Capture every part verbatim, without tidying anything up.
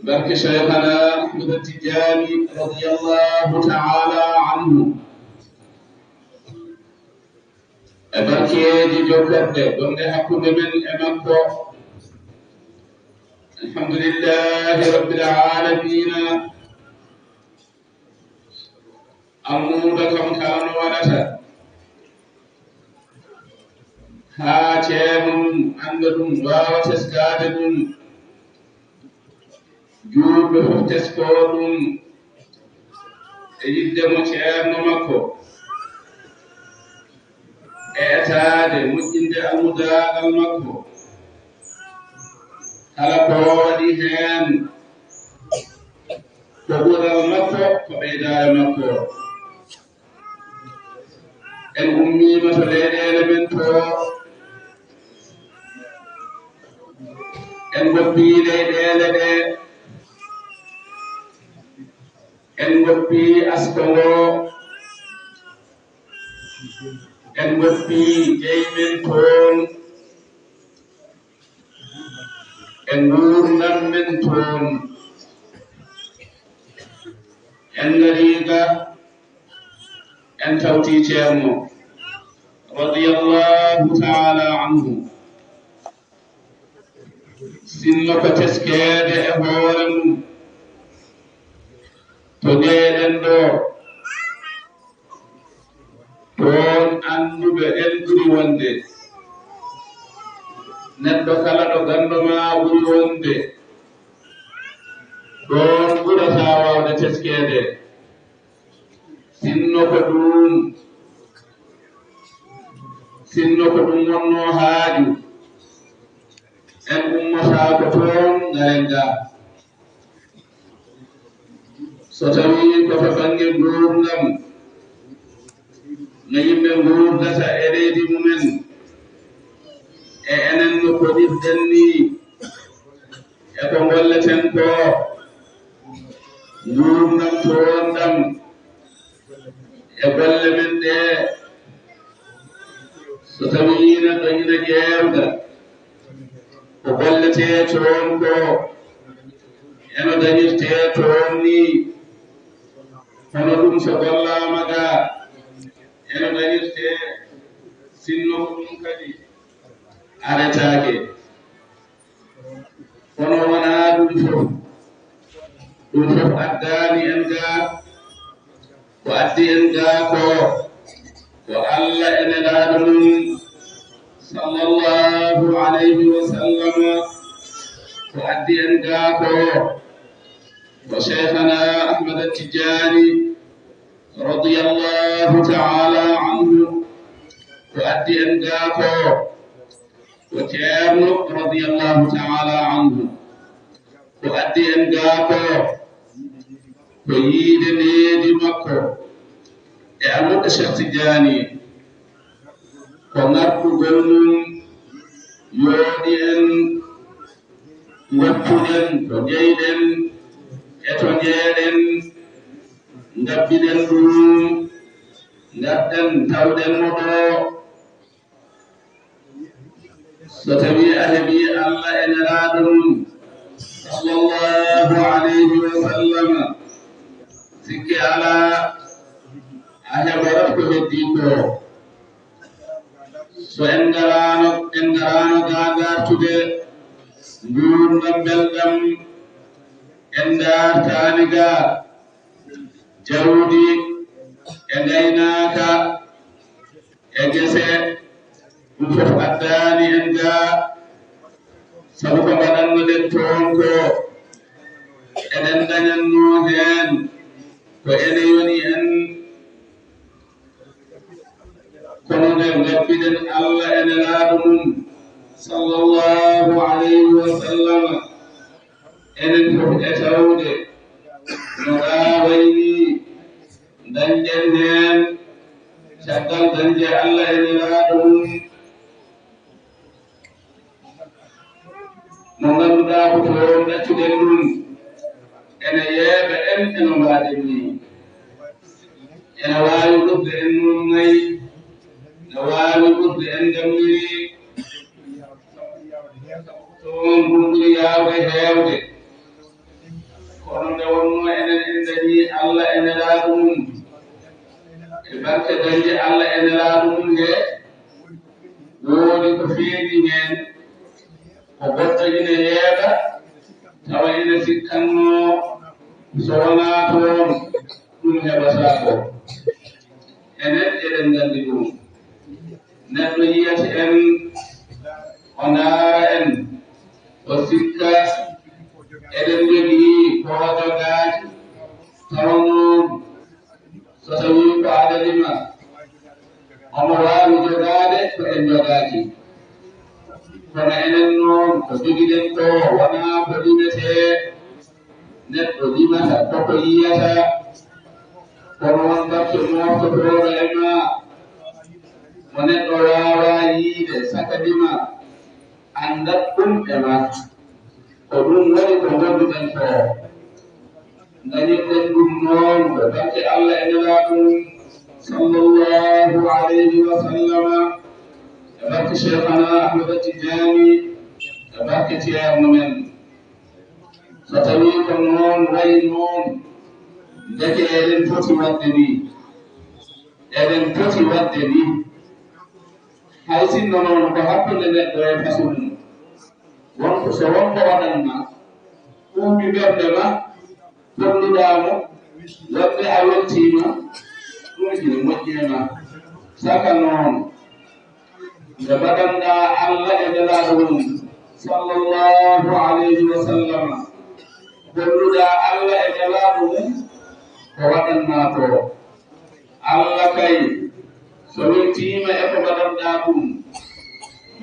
Barke Cheikhana Ahmad Tidiane radiyallahu ta'ala anhu. E barkeeji jokkorde gonɗe hakkunde men e makko. Alhamdulillahi rabbil alamina. Almuuda kam kala no waɗata. Haa ceerno mum annda ɗum, waawa teskaade ɗum. Juulɓe fof teskoo ɗum e yiɗde mo ceerno makko, e etaade moƴƴinde almudaagal makko. Kala ko waɗi heen, ko ɓural makko, ko ɓeydaare makko. En ummiima to leyɗeele men to, en ngoppii leyɗeele ɗe, en ngoppii asko ngo, en ngoppii jey men toon, e nguurndam men toon. En ngarii ga, en tawtii ceerno, radiyallahu ta'ala anhu. Sinno ko teskeede e hoore mum, to njeyɗen ɗo, toon annduɓe ɓen ɓuri wonde. Neɗɗo kala ɗo ganndo ma ɓuri wonde, ɗoon ɓurata waawde teskeede. Sinno ko ɗum, sinno ko ɗum wonnoo haaju, en ummotaako toon, ngaren ga. So tawii ko to bannge nguurndam, no yimɓe nguurdata e leydi mumen, e enen no koɗirɗen nii, e ko ngolleten ko, nguurndam toonɗam, e golle men ɗe, so tawii neɗɗo ina ƴeewda ko golletee toon ko, eno dañirtee toon ni, hono ɗum so gollaama ga, eno dañirtee, sinno ko ɗum kadi aretaake. Kono wonaa ɗum fof. Ɗum fof addaani en ga. Ko addi en ga ko, ko Allah e Nelaaɗo mum, sallallahu alayhi wa sallam. Ko addi en ga ko, ko Cheikhana Ahmad Tijani, radiyallahu ta'ala anhu. Ko addi en ga ko, ko Ceerno, radiyallahu ta'ala anhu. Ko addi en ga ko, ko yiide needi makko e almuɓɓe Cheikh Tidiane. Ko ngartugol mum yooɗi en, ngoppuɗen ko njeyɗen e to njeeɗen, ngabbiɗen ɗum, ngarɗen tawɗen mo ɗo. So tawii a heɓii Allah e Nelaaɗo mum, sallallahu alayhi wa sallam, sikke alaa, a heɓorat ko heddii ko. So en ngaraano, en ngaraano ga ngartude nguurndam mbelɗam, en ngartaani ga jawdi e ngaynaaka, e gese, ɗum fof addaani en ga, sabu ko mbaɗanno-ɗen toon ko, eɗen ndañanno heen ko ene yoni en, kono nde ngabbiɗen Allah e Nelaaɗo mum, sallallahu alayhi wa sallam, enen fof e tawde no ga wayi ni, dañɗen heen caggal dañde Allah e Nelaaɗo mum. Mo ngannduɗaa ko toon ɗaccuɗen ɗum, ene yeeɓa en e no mbaɗen ni. Ene waawi ɓurde en noon nayi, ene waawi ɓurde en ngammiri, toon ɗum ɓuri yaawde heewde. Allah e Nelaaɗo mum, e barke dañde Allah e Nelaaɗo mum he, woodi ko feeñi heen, ko goɗɗo ina yeeɗa, tawa ina sikkannoo so wonaa toon, ɗum heɓataako. Enen eɗen nganndi ɗum. Neɗɗo yiyata en, o ndaara en, o sikka eɗen njogii ko o jogaaki, tawa noon so tawii ko adadi ma, omo waawi jogaade ko en jogaaki. Kono enen noon, ko jogiɗen ko wonaa ko limetee. Neɗɗo limata koko yiyata, kono won batte moftotooɗo e ma, mo neɗɗo waawaa yiide saka lima, anndat ɗum e ma. Ko ɗum woni ko ngonnduɗen ko. Dañirɗen ɗum noon ko barke Allah e Nelaaɗo mum, sallallahu alayhi wa sallama, e barke Cheikhana Ahmada Tijani, e barke Ceerno men. So tawii ko noon wayi noon, ndeke eɗen poti waɗde nii. Eɗen poti waɗde nii. Hay sinno noon ko hakkunde neɗɗo e fasu mum. Won ko, so won ko waɗan ma, ɓuuɓi ɓernde ma, tolluɗaa mo, waɗde a weltiima, ɗum ina moƴƴi e ma. Saka noon, nde mbaɗanɗaa Allah e Nelaaɗo mum, sallallahu alayhi wa sallam, golluɗaa Allah e Nelaaɗo mum, ko waɗannaa ko. Allah kay, so weltiima e ko mbaɗanɗaa ɗum,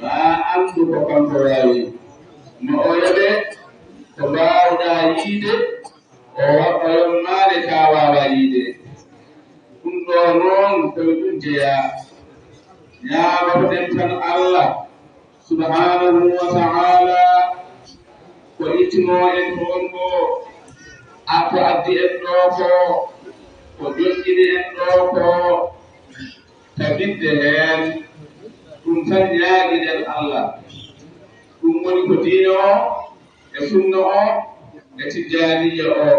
maa anndu ko kanko waawi. Ma o yoɓe ko mbaawɗaa yiide, o wa-, o yommaade ka waawaa yiide. Ɗum ɗoo noon, ko e ɗum jeyaa. Ñaagorɗen tan Allah, subhaanahu wa ta'aala, ko ittinoo en toon ko, a ko addi en ɗoo ko, ko joƴƴini en ɗoo ko, tabitde heen, ɗum tan ñaagiɗen Allah. Ɗum woni ko diine o, e sunna o, e tijjaaniya o.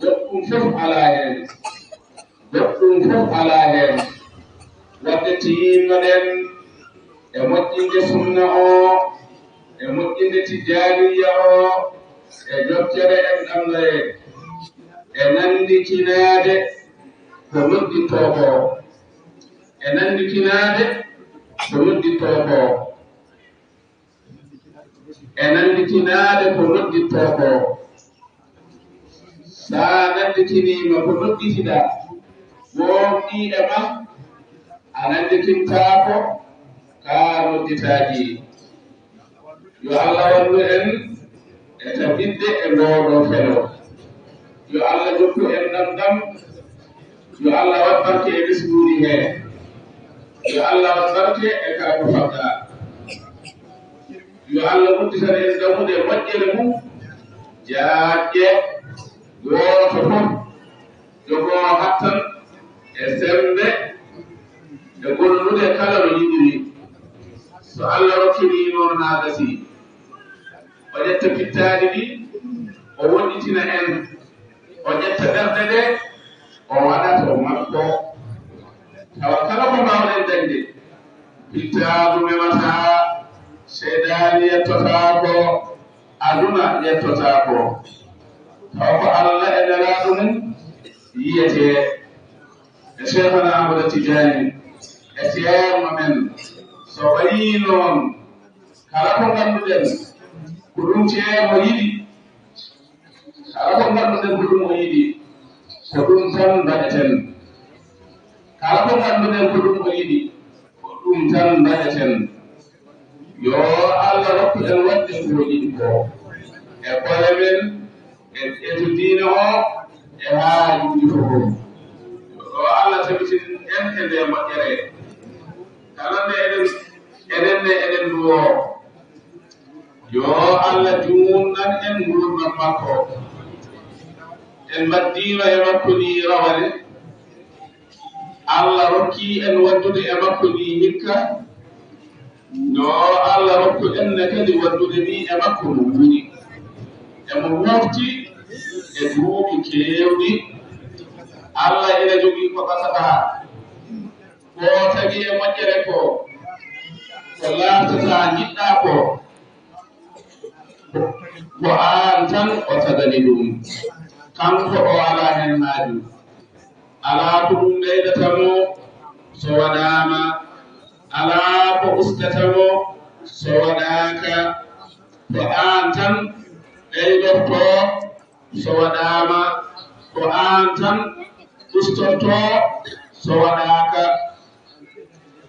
Goɗɗum fof alaa heen. Goɗɗum fof alaa heen. Waɗde tiinno-ɗen e moƴƴinde sunna o, e moƴƴinde tijjaaniya o, e jokkere en ɗamnoye, e nannditinaade ko noddittoo ko, e nannditinaade ko noddittoo ko. E nannditinaade ko noddittoo ko. So a nannditiniima ko nodditiɗaa, woomɗii e ma, a nannditintaako ka nodditaaji. Yo Allah wallu en e tabitde e ngoo ɗoo felo. Yo Allah jokku en ɗam ɗam. Yo Allah waɗ barke e ɓesnguuli hee. Yo Allah waɗ barke e ka ko fadda. Yo Allah udditan en dammuɗe moƴƴere mum, jaajje, gooto fof jogoo hattan e semmbe e gollude kala no yiɗiri. So Allah rokkiri noon haa gasii, o ƴetta pittaali ɗi, o woɗɗitina en. O ƴetta ɓerɗe ɗe, o waɗa to makko. Tawa kala ko mbaawɗen dañde, pittaagu memataa, seyɗaani yettotaako, aduna yettotaako. Tawa ko Allah e Nelaaɗo mum yiyetee, e Cheikhana Ahmada Tijaani, e Ceerno men. So wayii noon, kala ko ngannduɗen ko ɗum Ceerno yiɗi, kala ko ngannduɗen ko ɗum o yiɗi, ko ɗum tan mbaɗeten. Kala ko ngannduɗen ko ɗum o yiɗi, ko ɗum tan mbaɗeten. Yo Allah rokku en waɗde ko o yiɗi ko, e koye men, e, e to diine o, e haajuuji fof. Yo Allah tabitin en e nde moƴƴere. Kala nde eɗen, enen ne eɗen nduwoo. Yo Allah juutnan en nguurndam makko. En mbaɗdiima e makko nii rawane. Allah rokkii en waɗdude e makko nii hikka. Yo Allah rokku en ne kadi waɗdude nii e makko no woni. Emo mofti e duuɓi keewɗi. Allah ina jogii ko ɓasata, ko tagi e moƴƴere ko, ko laartata njiɗɗaa ko, ko aan tan o tagani ɗum. Kanko o alaa heen haaju. Alaa ko ɗum ɓeydata mo so waɗaama, alaa ko uskata mo so waɗaaka. Ko aan tan ɓeydortoo so waɗaama, ko aan tan ustortoo so waɗaaka.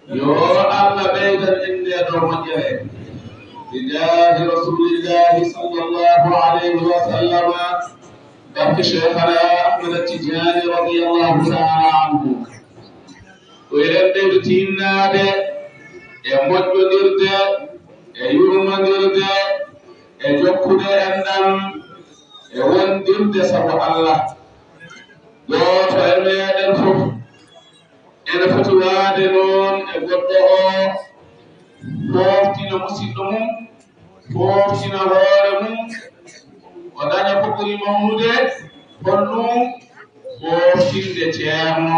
Yo Allah ɓeydan en ndee ɗoo moƴƴere. Bijaahi Rasuulillahi sallallahu alayhi wa sallam, barke Sheekhana Ahmad Tijaani radiyallahu taala anhu. Ko eɗen ɓeydi tinnaade e moƴƴondirde, e yurmondirde, e jokkude enɗam, e wondirde sabu Allah. Gooto e meeɗen fof ene foti waade noon e goɗɗo o, fooftina musiɗɗo mum, fooftina hoore mum, o daña ko ɓuri mawnude, honɗum? Fooftinde ceerno.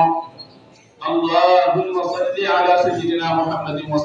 Allahumma salli ala sayyidina Muhammadin wa